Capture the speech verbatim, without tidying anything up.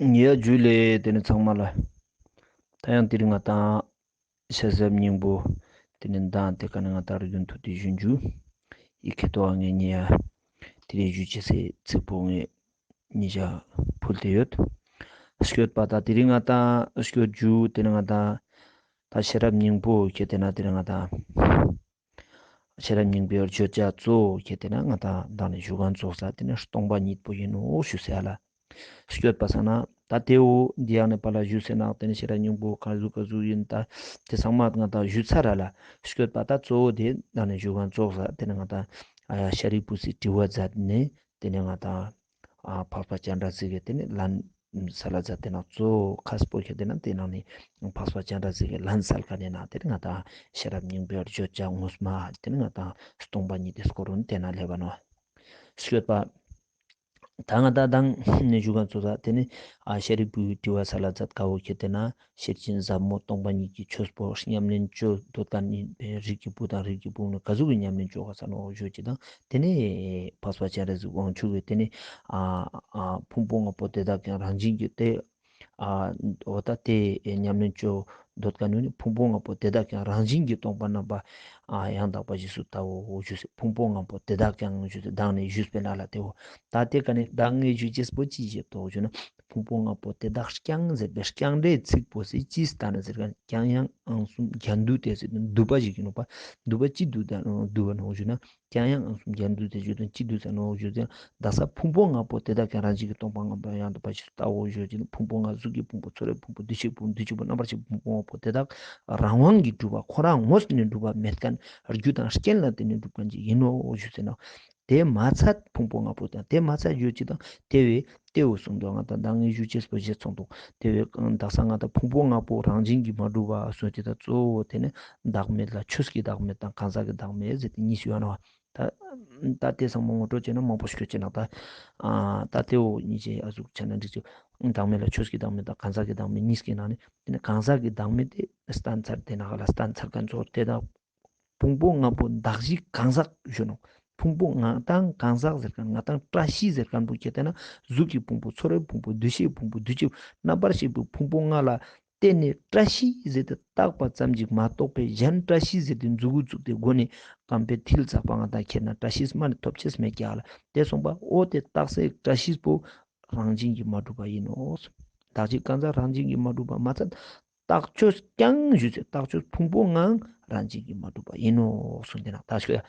ཉེ་ཡ་ཇུ་ལེ་དེ་ནི་ཚང་མ་ལ། ད་ཡང་དེ་རིང་ང་དང་ཤ་ཟབ་སྙིང་པོ་དེ་ནི་མདང་དེ་ཀ་ནི་ང་དང་རིག་གཞུང་ཐུགས་ཏེ་ཞུ་འཇུ། ཡི་གེ་ཏོ་ངས་ཉེ་ཡ་དེ་རིང་ཞུ་ཅེས་སི་ཚིག་པོ་ངས་ཉེ་ཞ་ཕུལ་ཏེ་ཡོད། སྐྱོད་པ་ད་དེ་རིང་ང་དང་སྐྱོད་ཇུ་དེ་ནི་ང་དང་ད་ཤེས་རབ་སྙིང་པོ་ཁྱེད་དེ་ན་དེ་རིང་ང་དང་། ཤེས་རབ་སྙིང་པོའི་བརྗོད་བྱ་གཙོ་བོ་ཁྱེད་དེ་ན་ང་དང་མདང་ནས་ཞུ་གང་ཚོགས་ས་དེ་ནི་སྟོང་པ་ཉིད་པོ་ཡིན་ནོ་ཞུ་ཟེར་ལ། སྐྱོད་པ་ས་ན་ད་དེ་བོ་འདི་ཡང་ནས་པ་ལ་ཞུ་ཟེར་ན་དེ་ནི་ཤེས་རབ་སྙིང་པོ་ག་ཟུག་ག་ཟུག་ཡིན་ད་དེ་ཚང་མ་ང་དང་ཞུ་ཚར་ར་ལ། སྐྱོད་པ་ད་གཙོ་བོ་དེ་མདང་ནས་ཞུ་གང་ཚོགས་ས་དེ་ནི་ང་དང་ཨ་ཡ་ཤཱ་རིའི་བུ་སི་དྲི་བ་མཛད་ནས་དེ་ནི་ང་དང་ཨ་འཕགས་པ་སྤྱན་རས་གཟིགས་ཀྱི་དེ་ནི་ལན། ས་ལ་ཛ་དེ་ནང་གཙོ་བོ་ཁ་སྤོ་ཁྱེར་དེ་ནང་དེ་ནང་ནི་འཕགས་པ་སྤྱན་རས་གཟིགས་ཀྱི་ལན་སལ་ཁ་ནས་ན་དེ་ནི་ང་དང་ཤེས་རབ་སྙིང་པོའི་བརྗོད་བྱ་ངོ་མ་དེ་ནི་ང་དང་སྟོང་པ་ཉིད་དེ་སྐོར་རུ་དེ་ན་སླེབས་པ་ནོ། སྐྱོད་པ། ད་ང་དང་དང་ནི་ཞུ་གང་ཚོགས་ས་དེ་ནི་ཨ་ཤཱ་རིའི་བུའི་དྲི་བ་ས་ལ་ཛ་ཀ་བོ་ཁྱེར་དེ་ན་ཤེར་ཕྱིན་ཟབ་མོ་སྟོང་པ་ཉིད་ཀྱི་ཆོས་པོ་ཉམས་ལེན་བཅོ་འདོད་ཀ་ནི་རིགས་ཀྱི་བུ་དང་རིགས་ཀྱི་བུ་ནི་ག་ཟུག་གི་ཉམས་ལེན་བཅོ་ག་ས་ནོ་ཞུ་ཅི་དང་། དེ་ནས་འཕགས་པ་སྤྱན་རས་གཟིགས་དབང་ཕྱུག་གིས་དེ་ནས་ཨ་ཨ་ཕུང་པོ་ལྔ་པོ་དེ་དག་ཀྱང་རང་བཞིན་གྱིས་དེ་ཨ་འོ་ད་དེ་ཉམས་ལེན་བཅོ་འདོད་ཀ་ནུས་ནི་ཕུང་པོ་ལྔ་པོ་དེ་དག་ཀྱང་རང་བཞིན་གྱིས་སྟོང་པ་རྣམ་པ་ཨ་ཡང་དག་པ་རྗེས་སུ་ལྟའོ་ཞུ་ཟེར། ཕུང་པོ་ལྔ་པོ་དེ་དག་ཀྱང་ཞུ་ཟེར་བདག་ནི་ཞུས་པའི་ནང་ལ་དེའོ། ད་དེ་ཀ་ནས་བདག་ངས་ཞུ་ཅེས་པོ་ཅི་ཞེས་དོགས་ཞུ་ན། ཕུང་པོ་ལྔ་པོ་དེ་དག་ཀྱང་ཟེར་བའི་ཀྱང་འདྲའི་ཚིག་པོ་ཟེར་ཅི་ལྟ་ན་ཟེར་ག་ཀྱང་ཡང་ཨང་གསུམ་རྒྱན་སྡུད་དེ་ཟེར་ནས་སྡུད་པ་ཞིག་ཡིན་ནོ་པ། སྡུད་པ་ཅི་སྡུད་ད་སྡུད་པ་ནོ་ཞུ་ན། ཀྱང་ཡང་ཨང་གསུམ་རྒྱན་སྡུད་དེ་ཞུ་དོན་ཅི་སྡུད་ཟེར་ནོ་ཞུ་ཟེར། བདག་ས་ཕུང་པོ་ལྔ་པོ་དེ་དག་ཀྱང་རང་བཞིན་གྱིས་སྟོང་པ་ལྔ་པོ་ཡང་དག་པ་ཞིག་ལྟའོ་ཞུ་ཅི་ན། ཕུང་པོ་ལྔ་གཟུགས་ཀྱི་ཕུང་པོ་ཚོར་བའི་ཕུང་པོ་འདུ་ཤེས་ཕུང་པོ་འདུ་བྱེད་ཕུང་པོ་འདུ་བྱེད་པོ་རྣམ་པར་ཤེས་པའི་ཕུང་པོ་ལྔ་པོ་དེ་དག་རང་དབང་གིས་གྲུབ་པ་ཁོ་རང་ངོས་ནས་གྲུབ་པ་མེད་མཁན་རྒྱུ་དང་རྐྱེན་ལ་བརྟེན་ནས་གྲུབ་མཁན་ཅིག་ཡིན་ནོ་ཞུ་ཟེར་ན། དེ་མ་ཚད་ཕུང་པོ་ལྔ་པོ་དང་དེ་མ་ཚད་ཡོད་ཅི་དང་དེ་བས་དེ་འོ་གསུངས་འདུག་ང་དང་བདག་ངས་ཞུ་ཅེས་པོ་ཞེས་གསུངས་འདུག་དེ་བས་བདག་ས་ང་དང་ཕུང་པོ་ལྔ་པོ་རང་བཞིན་གྱིས་མ་གྲུབ་པ་གསུངས་ཅི་དང་གཙོ་བོ་དེ་ནི་བདག་མེད་ལ་ཆོས་ཀྱི་བདག་མེད་དང་གང་ཟག་གི་བདག་མེད་ཟེར་ཏེ་གཉིས་སུ་ཡོད་ནོ། ད་ད་དེ་ཚང་མ་ངོ་སྤྲོད་བྱས་ན་མང་པོ་ཞིག་བྱས་ན་ད་ཨ་ད་དེ་འོ་གཉིས་ཆའི་ཨ་ཟུག་ཆ་ན་འགྲིག་ཅིག་བདག་མེད་ལ་ཆོས་ཀྱི་བདག་མེད་དང་གང་ཟག་གི་བདག་མེད་གཉིས་ཀྱི་ནང་ནས་དེ་ནི་གང་ཟག་གི་བདག་མེད་དེ་སྟན་ཚར་དེ་ནང་ག་ལ་སྟན་ཚར་མཁན་ཚོ་དེ་དག་ཕུང་པོ་ལྔ་པོ་བདག་གཞི་གང་ཟག་ཞུ་ནོ། ཕུང་པོ་ང་དང་གང་ཟག་ཟེར་མཁན་ང་དང་བཀྲ་ཤིས་ཟེར་མཁན་པོ་ཁྱེད་དེ་ན་གཟུགས་ཀྱི་ཕུང་པོ་ཚོར་བའི་ཕུང་པོ་འདུ་ཤེས་ཕུང་པོ་འདུ་བྱེད་རྣམ་པར་ཤེས་པའི་ཕུང་པོ་ལྔ་ལ་བརྟེན་ནས་བཀྲ་ཤིས་ཟེར་ཏེ་བཏགས་པ་ཙམ་གྱིས་མ་གཏོགས་པའི་གཞན་བཀྲ་ཤིས་ཟེར་ཏེ་མཛུ་གུ་བཙུགས་ཏེ་སྒོ་ནས་རྐང་པའི་མཐིལ་འཛེགས་པ་ང་དང་ཁྱེར་ན་བཀྲ་ཤིས་མ་ནི་ཐོབ་ཅེས་མེད་ཀྱག་ལ་དེ་སོང་པ་འོ་དེ་རྟགས་སའི་བཀྲ་ཤིས་པོ་རང་བཞིན་གྱིས་མ་གྲུབ་པ་ཡིན་ནོ། བདག་གཞི་གང་ཟག་རང་བཞིན་གྱིས་མ་གྲུབ་པ་མ་ཚད། རྟགས་ཆོས་ཀྱང་ཞུ་ཚེ་རྟགས་ཆོས་ཕུང་པོ་ལྔའང་རང་བཞིན་གྱིས་མ་གྲུབ་པ་ཡིན་ནོ་གསུངས་ཏེ་ན་ད་ཤོད་ཡ།